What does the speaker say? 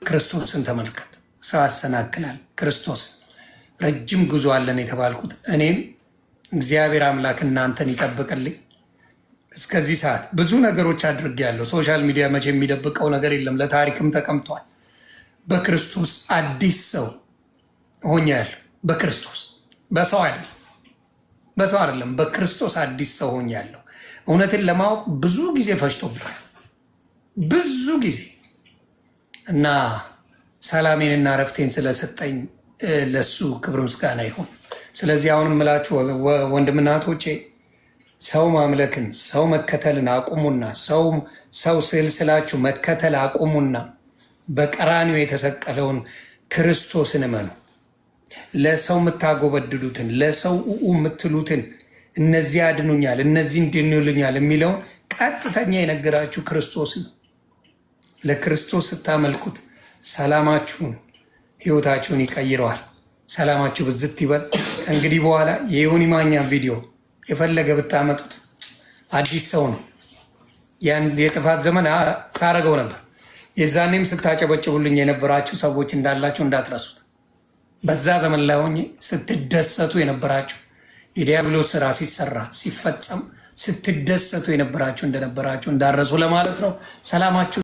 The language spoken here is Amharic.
ክርስቶስን ተመልከት። ሰው ያሰናክላል። ክርስቶስን ረጅም ጉዞ አለን የተባልኩት እኔም እግዚአብሔር አምላክ እናንተን ይጠብቅልኝ። እስከዚህ ሰዓት ብዙ ነገሮች አድርጌያለሁ። Social media መቼ የሚደብቀው ነገር የለም፣ ለታሪክም ተቀምጧል። በክርስቶስ አዲስ ሰው ሆኛለሁ። በክርስቶስ፣ በሰው አይደለም፣ በሰው አይደለም፣ በክርስቶስ አዲስ ሰው ሆኛለሁ። እውነትን ለማወቅ ብዙ ጊዜ ፈጅቶብኛል፣ ብዙ ጊዜ። እና ሰላሜንና እረፍቴን ስለሰጠኝ ለሱ ክብር ምስጋና ይሁን። ስለዚህ አሁን የምላችሁ ወንድምና እህቶቼ፣ ሰው ማምለክን፣ ሰው መከተልን አቁሙና፣ ሰው ስዕል ስላችሁ መከተል አቁሙና በቀራንዮ የተሰቀለውን ክርስቶስን እመኑ። ለሰው የምታጎበድዱትን፣ ለሰው ኡኡ የምትሉትን፣ እነዚህ ያድኑኛል፣ እነዚህ እንድንሉኛል የሚለውን ቀጥተኛ የነገራችሁ ክርስቶስ ነው። ለክርስቶስ ስታመልኩት ሰላማችሁን፣ ህይወታችሁን ይቀይረዋል። ሰላማችሁ ብዝት ይበል። ከእንግዲህ በኋላ የዮኒ ማኛ ቪዲዮ የፈለገ ብታመጡት አዲስ ሰው ነው። ያን የጥፋት ዘመን ሳረገው ነበር። የዛኔም ስታጨበጭቡልኝ የነበራችሁ ሰዎች እንዳላችሁ እንዳትረሱት። በዛ ዘመን ላይ ሆኜ ስትደሰቱ የነበራችሁ፣ የዲያብሎስ ስራ ሲሰራ ሲፈጸም ስትደሰቱ የነበራችሁ እንደነበራችሁ እንዳረሱ ለማለት ነው። ሰላማችሁ